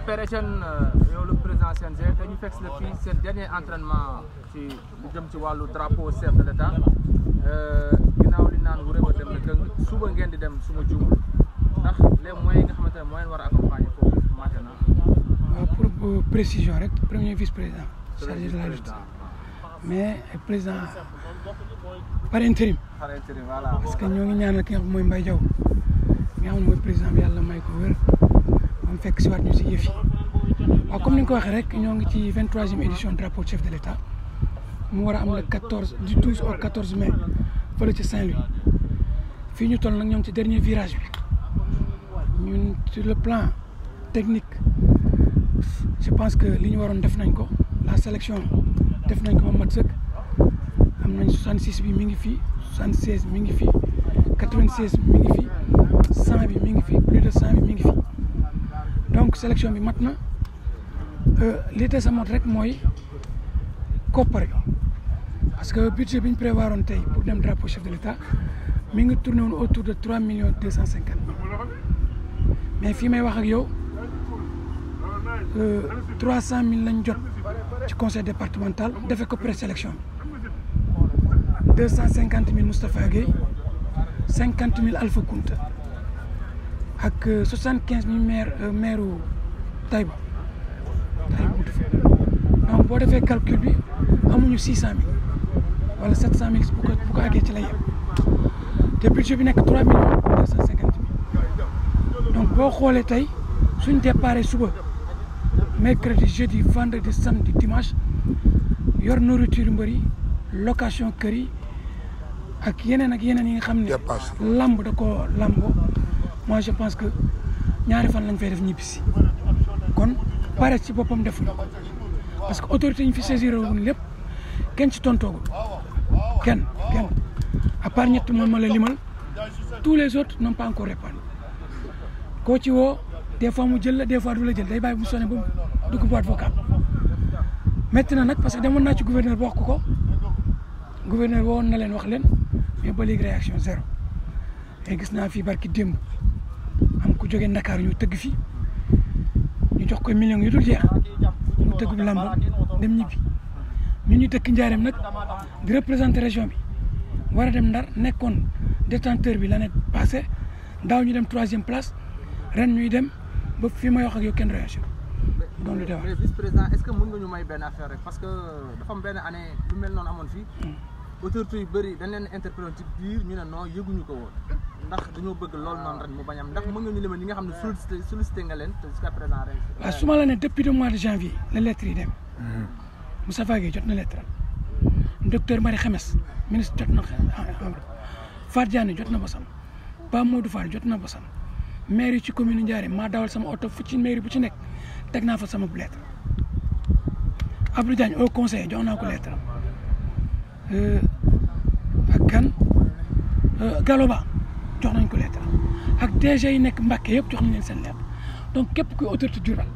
Père Etienne yow le président CNG te ñu fekk si la fii seen dernier entraînement ci lu jëm ci wàllu drapeau chef de l'État ginnaaw li naan wu rëba dem na gëng suba ngeen di dem suma juumul ndax les moyens yi nga xamante ne moo leen war a accompagner foofu mate na. waaw pour précision rek premier vice-président chargé de la lutte mais président par intérim. par intérim voilà. parce que ñoo ngi ñaanal ki nga xam mooy Mbaye Diaw mi nga xam ne mooy président bi yàlla may ko wér moom fekk si waat ñu si yëf yi waaw comme ni nga ko waxee rek ñoo ngi ci 23e édition drapeau chef de l'État mu war a am le 14 du 12 au 14 mai fële ci Saint-Louis fii ñu toll nag ñoo ngi ci dernier virage bi ñun sur le plan technique je pense que li ñu waroon def nañ ko la sélection def nañ ko ba mat sëkk am nañ 66 bi mi ngi fii 76 mi ngi fii 96 mi ngi fii 100 bi mi ngi fii plus de 100 bi mi ngi fii donc sélection bi mat na li des a mot rek mooy koppar parce que budget bi ñu prévoiroon tey pour dem drapeau chef de l'État mi ngi tourné woon autour de 3 millions 250 mais fii may wax ak yow 300 000 lañ jot ci conseil départemental defee ko présélection 250 000 Moustapha Gueye 50 000 Alpha Kounta ak 75 000 maire Taïba donc boo defee calcul bi amuñu 600 000 wala 700 000 bu ko àggee ci lay yem te budget bi nekk 3 millions 250 000 donc boo xoolee tey suñ déparé suba mercredi jeudi vendredi samedi dimanche yor nourriture mbër yi location kër yi ak yeneen yi nga xam ne lamb da ko lamboo moi je pense que ñaari fan lañ fay def ñibbisi kon pare ci boppam defuñu parce que autorité ñu fi saisir wuñ lépp kenn ci tontoogul kenn à part ñett moom ma la limal tous les autres n'ont pas encore répondu koo ci woo des fois mu jël la des fois du la jël day bàyyi bu mu sonné ba mu dugg boîte vocale métti na nag parce que demoon naa ci gouverneur ba wax ko gouverneur woon na leen wax leen mais ba léegi réaction zéro et gis naa fii barki démb am ku jógee Dakar ñu tëgg fii ñu jox ko millions yu dul jeex mu tëgg bi lamb dem ñibbi ñun ñu dëkk Njaareem nag di représenter région bi war a dem Ndar nekkoon détenteur bi l'année passée daaw ñu dem 3e place ren ñuy dem ba fi may wax ak yow kenn réagir donc lu mais vice-président est-ce que mën nga ñu may benn affaire rek parce que dafa am benn année lu mel noonu amoon fii autorités yu bëri dañ leen interpellé ci biir ñu ne non yëguñu ko woon ndax dañoo bëgg loolu noonu ren mu bañ am ndax mën nga ñu limal ñi nga xam ne sollicité nga leen te jusqu'à présent rek. waaw su ma la ne depuis le mois de janvier la lettre yi dem Moustapha Gueye jot na lettre docteur Marie Xemes ministre jot na Fatou Diané jot na bosam Pape Modou Fall jot na bosam maire yi ci commune Ndiarème maa dawal sama oto fu ci maire bu ci nekk teg naa fa sama lettre Abdou Diagne au conseil jox naa ko lettre ak kan Galoba jox nañ ko lettre ak DG yi nekk Mbacké yëpp jox nañ leen seen lettre donc képp kuy autorité Diourbel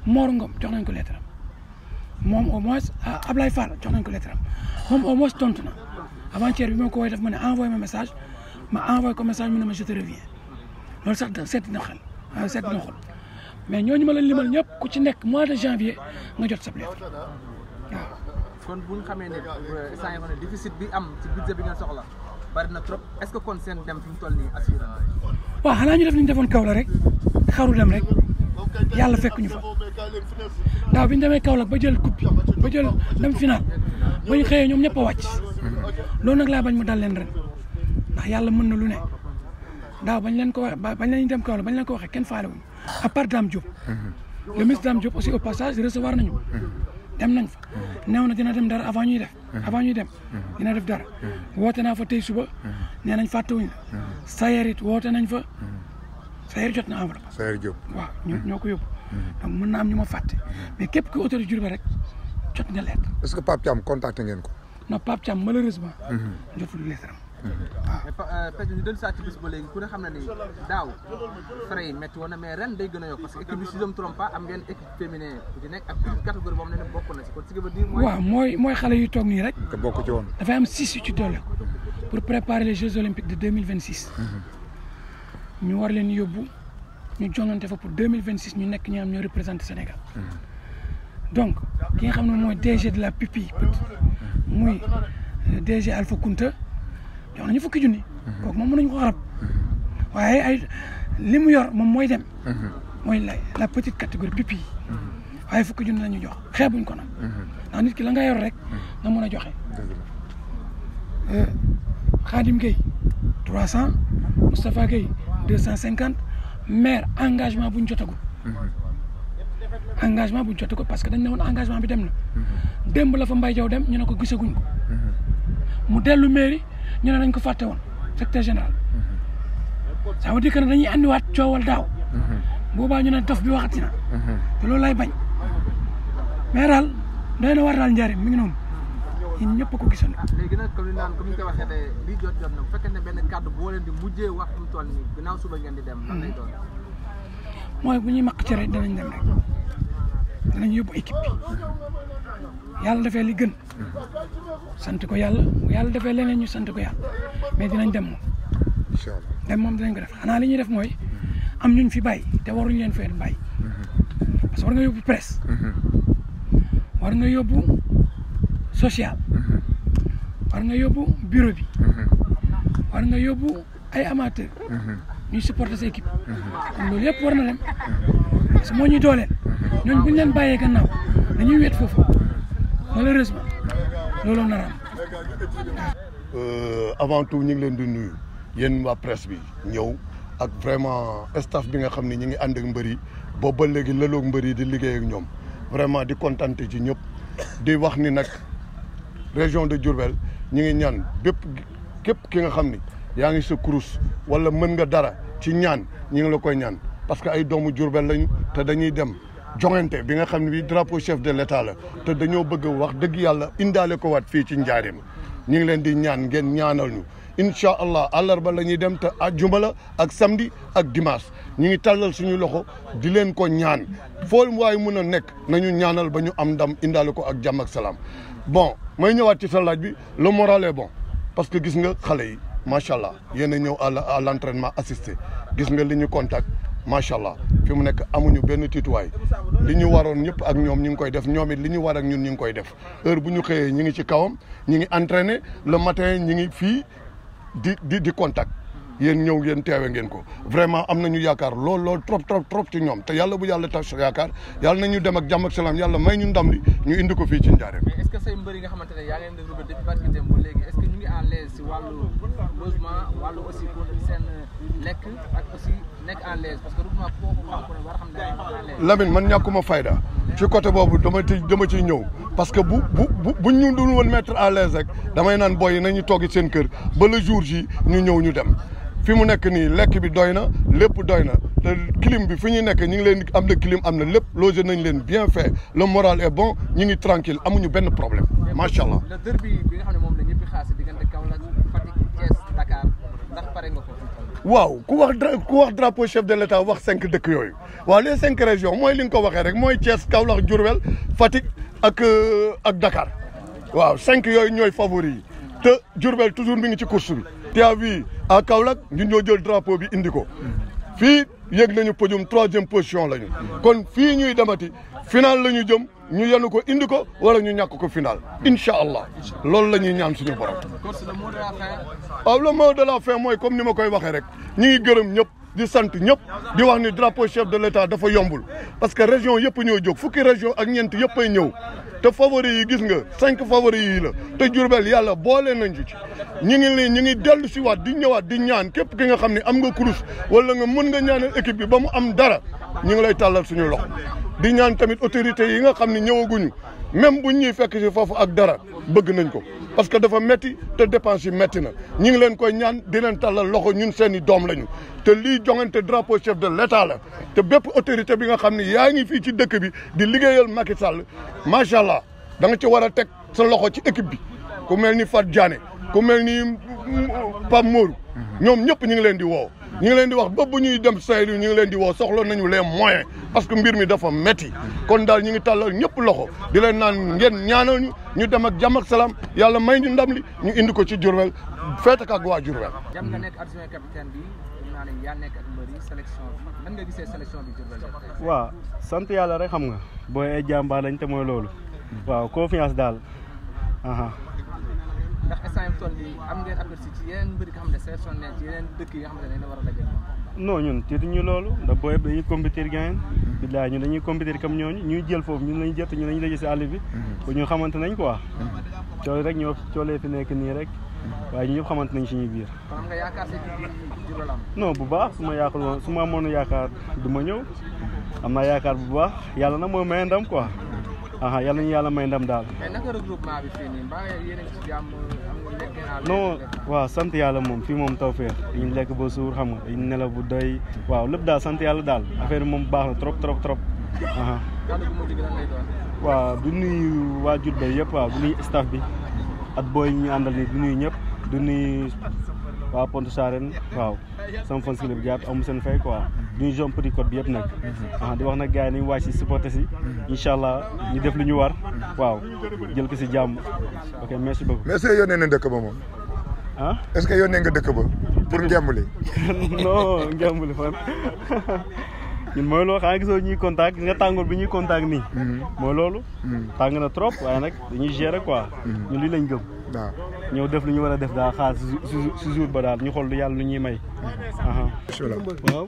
Mor Ngom jox nañ ko lettre moom au moins Ablaye Fall jox nañ ko lettre moom au moins tontu na avant-hier bi ma ko woowee daf ma ne envoyé ma message ma envoyé ko message mu ne ma je te reviens loolu sax seet na xel seet na xol mais ñooñu ma la limal ñëpp ku ci nekk mois de janvier nga jot sa lettre waaw. kon bu ñu xamee ne saa yoo xam ne déficit bi am ci budget bi ngeen soxla bari na trop est-ce que kon seen dem fi mu toll nii assuré na. waaw xanaa ñu def li ñu defoon Kaolack rek xaru dem rek yàlla fekk ñu fa daaw bi ñu demee Kaolack ba jël coupe bi ba jël dem final ba ñu xëyee ñoom ñëpp a wàcc loolu nag laa bañ mu dal leen ren ndax yàlla mën na lu ne daaw bañ leen ko wax bañ leen dem Kaolack bañ leen ko waxee kenn faale wuñu à part Dame Diop le ministre Dame Diop aussi au passage recevoir nañu dem nañ fa néew na dina dem dara avant ñuy dem dina def dara woote naa fa tey suba nee nañ fàttewuñ la Sayer it woote nañ fa Sayer jot na enveloppe Sayer Diop waaw ñoo ko yóbbu donc mën na am ñu ma fàtte mais képp ku autorité Diourbel rek jot nga lettre. est-ce que Pape Thiam contacté ngeen ko. non Pape Thiam malheureusement jotul lettre am waaw peut-être ñu dellu saa ci bis ba léegi ku ne xam na ni daaw frais yi métti woon na mais ren day gën a yokk parce que équipe bi si je me trompe pas am ngeen équipe féminin bu ci nekk ak catégorie boobu ne bokk na si kon ce qui veut dire mooy xale yu toog nii rek. te bokk ci woon. dafay am 6 yu ci doole pour préparer les Jeux olympiques de 2026. ñu war leen yóbbu ñu jongante fa pour 2026 ñu nekk ñi am ñoo représenté Sénégal donc ki nga xam ne mooy DG de la pupille muy DG Alpha Kounta jox nañu fukki junni kooku moom mënuñu ko xarab waaye ay li mu yor moom mooy dem mooy la petite catégorie pupille waaye fukki junni la ñu jox xeebuñ ko nag ndax nit ki la nga yor rek nga mën a joxe Khadim Gueye 300 Moustapha Gueye 250 maire engagement buñ jotagul engagement buñ jotagul parce que dañ ne woon engagement bi dem na démb la fa Mbaye Diaw dem ñu ne ko gisaguñ ko mu dellu mairie ñu ne nañ ko fàtte woon secrétaire général ça veut dire que ne dañuy andiwaat coowal daaw boobaa ñu ne dof bi waxati na te loolu lay bañ mais daal doy na war daal njariñ mi ngi noonu ñun ñëpp ko gisandoo. léegi nag comme ni ko waxee tey lii jot na bu fekkee ne benn kàddu boo leen di mujjee wax mu toll nii ginnaaw suba ngeen di dem lan lay doon. mooy bu ñuy maq cere danañ dem rek danañ yóbbu équipe bi yàlla defee li gën sant ko yàlla bu yàlla defee leneen ñu sant ko yàlla mais dinañ dem moom. incha allah dem moom dinañ ko def xanaa li ñuy def mooy am ñuñ fi bàyyi te waruñ leen fee bàyyi parce que war nga yóbbu presse. war nga yóbbu social. war nga yóbbu bureau bi. war nga yóbbu ay amateur ñuy supporter sa équipe. kon loolu yëpp war na dem parce que moo ñuy dooleel ñooñu bu ñu leen bàyyee gannaaw dañuy wéet foofu malheureusement loolu nar a am. avant tout ñu ngi leen di nuyu yéen waa presse bi ñëw ak vraiment staff bi nga xam ne ñu ngi ànd ak mbër yi boobu ba léegi lëloog mbër yi di liggéey ak ñoom vraiment di kontante ci ñëpp di wax ni nag région de Diourbel ñu ngi ñaan képp ki nga xam ni yaa ngi sa kurus wala mën nga dara ci ñaan ñi ngi la koy ñaan parce que ay doomu Diourbel lañu te dañuy dem joŋante bi nga xam ne bi drapeau chef de l'État la te dañoo bëgg wax dëgg yàlla indaale ko waat fii ci Njaaréem ñu ngi leen di ñaan ngeen ñaanal ñu incha allah àllarba la ñuy dem te àjjuma la ak samedi ak dimanche ñu ngi tàllal suñu loxo di leen ko ñaan foo waaye mën a nekk nañu ñaanal ba ñu am ndam indaale ko ak jàmm ak salaam. bon may ñëwaat ci sa laaj bi le moral est bon parce que gis nga xale yi macha allah yéen a ñëw à l'entraînement assisté gis nga li ñu contact macha allah fi mu nekk amuñu benn tiituwaay li ñu waroon ñëpp ak ñoom ñu ngi koy def ñoom it li ñu war ak ñun ñu ngi koy def heure bu ñu xëyee ñu ngi ci kawam ñu ngi entraîné le matin ñu ngi fii di contact yéen ñëw ngeen teewe ngeen ko vraiment am nañu yaakaar lool trop ci ñoom te yàlla bu yàlla tas yaakaar yàlla nañu dem ak jàmm ak salaam yàlla may ñu ndam li ñu indi ko fii ci Njaaréem. mais est-ce que say mbër yi nga xamante ne yaa ngi leen di rubé depuis barki démb ba léegi est-ce que ñu ngi à l'aise si wàllu logement wàllu aussi pour seen lekk ak aussi nekk à l'aise parce que rubement foofu xam ko ne war a xam ne à l'aise. Lamine man ñàkkuma fayda ci côté boobu dama ciy ñëw parce que bu ñu dul woon mettre à l'aise rek damay naan boy yi nañu toogi seen kër ba le jour ji ñu ñëw ñu dem. fi mu nekk nii lekk bi doy na lépp doy na te clim bi fi ñu nekk ñu ngi leen am na clim am na lépp logé nañ leen bien fait le moral est bon ñu ngi tranquille amuñu benn problème macha allah. le derby bi nga xam ne moom la ñëpp xaar si diggante Kaolack Fatick Thiès Dakar ndax pare nga ko. waaw ku wax drapeau chef de l'État wax 5 dëkk yooyu waaw les 5 régions mooy li nga ko waxee rek mooy Thiès Kaolack Diourbel Fatick ak Dakar waaw 5 yooyu ñooy favori yi te Diourbel toujours mi ngi ci course bi. tu as vu à Kaolack ñun ñoo jël drapeau bi indi ko fii yëg nañu podium 3e position lañu kon fii ñuy demati final la ñu jëm ñu yenu ko indi ko wala ñu ñàkk ko final incha allah loolu la ñuy ñaan suñu borom. waaw le mot de la fin mooy comme ni ma koy waxee rek ñu ngi gërëm ñëpp di sant ñëpp di wax ni drapeau chef de l'État dafa yombul parce que région yëpp ñoo jóg fukki région ak ñeent yëpp ay ñëw te favori yi gis nga 5 favori yi la te Diourbel yàlla boole nañ ci ñu ngi dellu si waat di ñëwaat di ñaan képp ki nga xam ne am nga kurus wala nga mën nga ñaanal équipe bi ba mu am dara ñu ngi lay tàllal suñu loxo di ñaan tamit autorités yi nga xam ne ñëwaguñu même buñ ñuy fekk si foofu ak dara bëgg nañ ko parce que dafa metti te dépense yi metti na ñu ngi leen koy ñaan di leen tàllal loxo ñun seen i doom lañu te lii joŋante drapeau chef de l'État la te bépp autorité bi nga xam ne yaa ngi fii ci dëkk bi di liggéeyal Macky Sall macha allah da nga ci war a teg sa loxo ci équipe bi ku mel ni Fat Diané ku mel ni Pape Morou ñoom ñëpp ñu ngi leen di woo ñu ngi leen di wax ba bu ñuy dem Saint-Louis ñu ngi leen di woo soxla nañu les moyens parce que mbir mi dafa metti kon daal ñu ngi tàllal ñëpp loxo di leen naan ngeen ñaanal ñu dem ak jàmm ak salaam yàlla may ñu ndam li ñu indi ko ci Diourbel feete ak waa Diourbel. jam nga nekk adjoint capitaine bi naa ne yaa nekk ak mbëri sélection bi nan nga gisee sélection bi Diourbel tey. waaw sant yàlla rek xam nga booy ay jàmbaar lañ te mooy loolu waaw confiance daal. ndax instant yii toll nii am ngeen aperçu ci yeneen mbëri nga xam ne sélection ne ci yeneen dëkk yi nga xam ne dañ war a daje moom. non ñun tiituñu loolu ndax booy yëpp dañuy compétir gain billaay ñun dañuy compétir comme ñooñu ñuy jël foofu ñun lañu jëtt ñun lañu daje si àll bi bu ñu xamante nañ quoi coole rek ñoo coolee fi nekk nii rek waaye ñu ñëpp xamante nañ suñuy biir. kon am nga yaakaar si Diourbel am. non bu baax su ma yaakaar woon su ma amoon yaakaar du ma ñëw am naa yaakaar bu baax yàlla nag moo may ndam quoi yàlla nañu yàlla may ndam daal. mais naka regroupement bi fii nii mbaa yéen a ngi ci jàmm am nga lekk non waaw sant yàlla moom fii moom tawfeex dañu lekk ba suur xam nga dañu nelaw bu doy waaw lépp daal sant yàlla daal affaire moom baax na trop trop trop. kàddu gu mujj gi lan lay doon. waaw du nuyu waa Diourbel yëpp waaw du nuyu staff bi ak booy ñu àndal ni du nuyu ñëpp du nuyu waa Pointe Sarène waaw sama fan si bi jàpp amu seen fay quoi du ñu zone Petite Côte bi yëpp nag di wax nag gars yi nañu waaj si supporter si incha allah ñu def lu ñu war waaw jël ko si jàmm ok merci beaucoup. mais est-ce que yónnee na dëkk ba moom. est-ce que yónnee nga dëkk ba pour ngembali. non ngembali fan ñun mooy loolu xanaa gisoo ñuy contact nga tàngoor bi ñuy contact nii. mooy loolu. tàng na trop waaye nag dañuy gérer quoi. ñun lii lañ gëm. waaw ñëw def lu ñu war a def daal xaar si jour ba daal ñu xool lu yàlla lu ñuy may. waaw.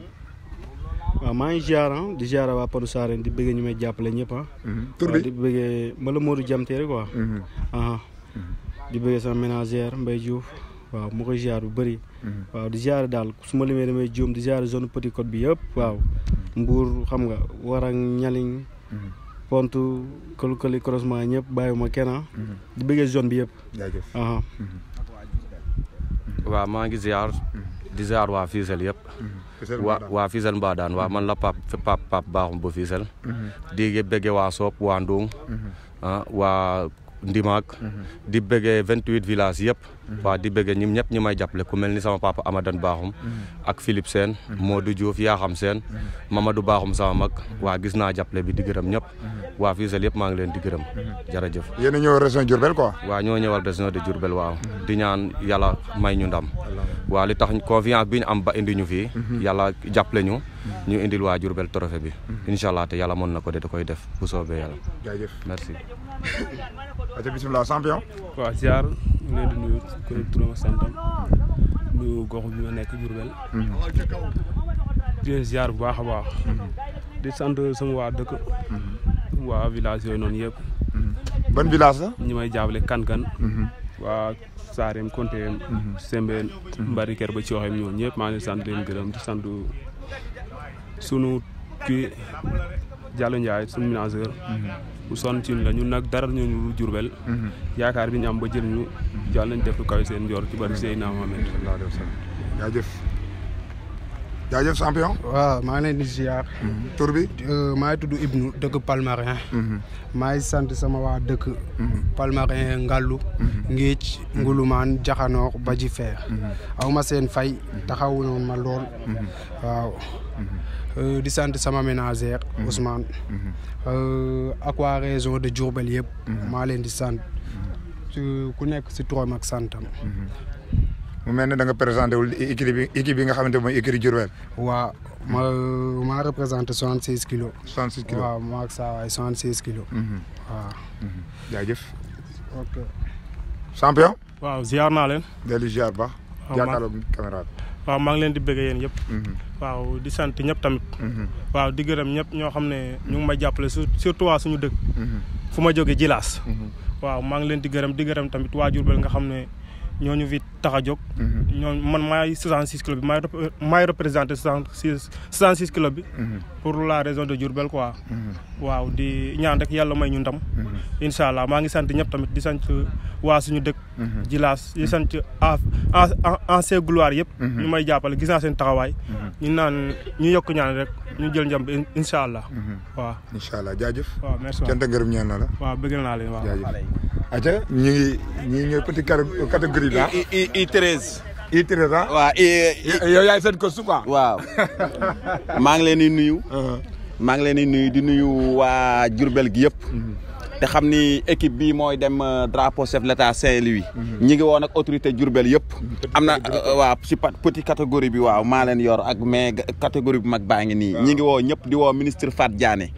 waaw maa ngi ziar di ziar waa Pointe Sarène di bëggee ñu may jàppale ñëpp tur bi di bëggee mbala Modou Diamtéry quoi. di bëggee sama ménagère Mbaye Diouf waaw mu koy ziar bu bëri. waaw di ziar daal su ma limee damay juum di ziar zone Petite Côte bi yëpp waaw. Mbour xam nga Warang Ñaling. Pontu Kolkoli croisement ñëpp bàyyiwuma kenn di bëggee zone bi yëpp. jaajëf. waaw maa ngi ziar. di ziar waa Fissel yëpp. waa Fissel Mbadane waaw man la Pape Bakhoum ba Fissel. di bëggee waa Soop waa Ndung. waa Ndimak. di bëggee 28 villages yëpp. waaw di bëggee ñim ñëpp ñi may jàppale ku mel ni sama papa Amadan Bakhoum. ak Philippe Sène. Modou Diouf Yaxam Sène. Mamadou Bakhoum sama mag. waa gis naa jàppale bi di gërëm ñëpp. waa Fissel yëpp maa ngi leen di gërëm. jërëjëf. yéen a ñëw région Diourbel quoi. waaw ñoo ñëwal région de Diourbel waaw. di ñaan yàlla may ñu ndam. waaw li tax confiance bi ñu am ba indi ñu fii. yàlla jàppale ñu. ñu indil waa Diourbel trophée bi. incha allah te yàlla mën na ko de da koy def bu soobee yàlla. jaajëf merci. aca bisimilah champion. waaw ziar ñu leen di nuyu ku ne turam ak santam nuyu gox bi ma nekk Diourbel. di leen ziar bu baax a baax. di sant sama waa dëkk. waa village yooyu noonu yëpp. ban village la. ñi may jaabale kan-kan. waa Saarem Konteem. Sembeen. Mbari Kër ba Cooxeem ñoom ñëpp maa ngi leen sant leen gërëm di sant sunu kii Diallo Ndiaye sunu ménageur. bu sonn ci ñun la ñun nag dara ñu Diourbel. yaakaar bi ñu am ba jël ñu jàll nañ def lu kaw seen njor ci bari Seydina Mohamed. jaajëf. jaajëf champion. waaw maa ngi leen di ziar. tur bi. maa ngi tudd Ibnu dëkk Palmarin. maa ngi sant sama waa dëkk. Palmarin Ngallu. Ngéej Ngulumaan Jaxanoor ba ji feer. aw ma seen fay taxawu noonu ma lool. waaw. di sant sama ménagère Ousmane. ak waa région de Diourbel yëpp. maa leen di sant ku nekk si turam ak santam. mu mel ne da nga présenté wul équipe bi nga xamante mooy écurie Diourbel. waaw maa représenté 76 kilos. 66 kilos waaw maa ak saa waay 76 kilos. waaw. jaajëf. ok. champion. waaw ziar naa leen. dellu ziar baax. jàkkaarloo caméra bi. waaw maa ngi leen di bëggee yéen yëpp. waaw di sant ñëpp tamit. waaw di gërëm ñëpp ñoo xam ne ñu ngi may jàppale surtout waa suñu dëkk. fu ma jógee Jilaas. waaw maa ngi leen di gërëm tamit waa Diourbel nga xam ne ñooñu fi tax a jóg. ñooñu man maay 66 kilos bi maay représenté 66 kilos bi. pour la région de Diourbel quoi. waaw di ñaan rek yàlla may ñu ndam. incha allah maa ngi sant ñëpp tamit di sant waa suñu dëkk. Jilaas di sant ancien gloire yëpp. ñu may jàppale gis naa seen taxawaay. ñu naan ñu yokk ñaan rek ñu jël njam bi incha allah. waaw incha allah jaajëf. waaw merci cant ngërëm ñeel na la. waaw bëgg naa leen waaw. jaajëf. aca ñi ñooy petit catégorie la. I13. I13 ah. waaw yow yaay seen ko su quoi. waaw maa ngi leen di nuyu. maa ngi leen di nuyu waa Diourbel gi yëpp. te xam ni équipe bii mooy dem drapeau chef de l'État Saint-Louis. ñi ngi woon ak autorité Diourbel yëpp. am na waaw ci petite catégorie bi waaw maa leen yor ak mais catégorie bu mag baa ngi nii. ñi ngi woo ñëpp di woo ministre Fat Diané.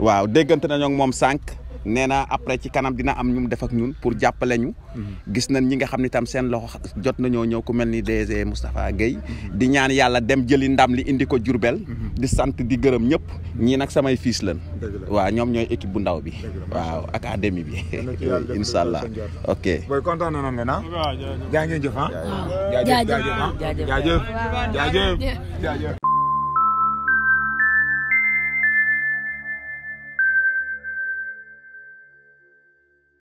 waaw déggante nañoo ak moom sànq. nee na après ci kanam dina am ñu mu def ak ñun pour jàppale ñu. gis nañ ñi nga xam ni tam seen loxo jot nañoo ñëw ku mel ni DG Moustapha Guèye. di ñaan yàlla dem jëli ndam li indi ko Diourbel. di sant di gërëm ñëpp. ñii nag samay fiis lañ. waaw ñoom ñooy équipe bu ndaw bi. waaw académie bi. incha allah ok. booy kontaan na nga na. jaa ngeen jëf ah. jaajëf jaajëf jaajëf.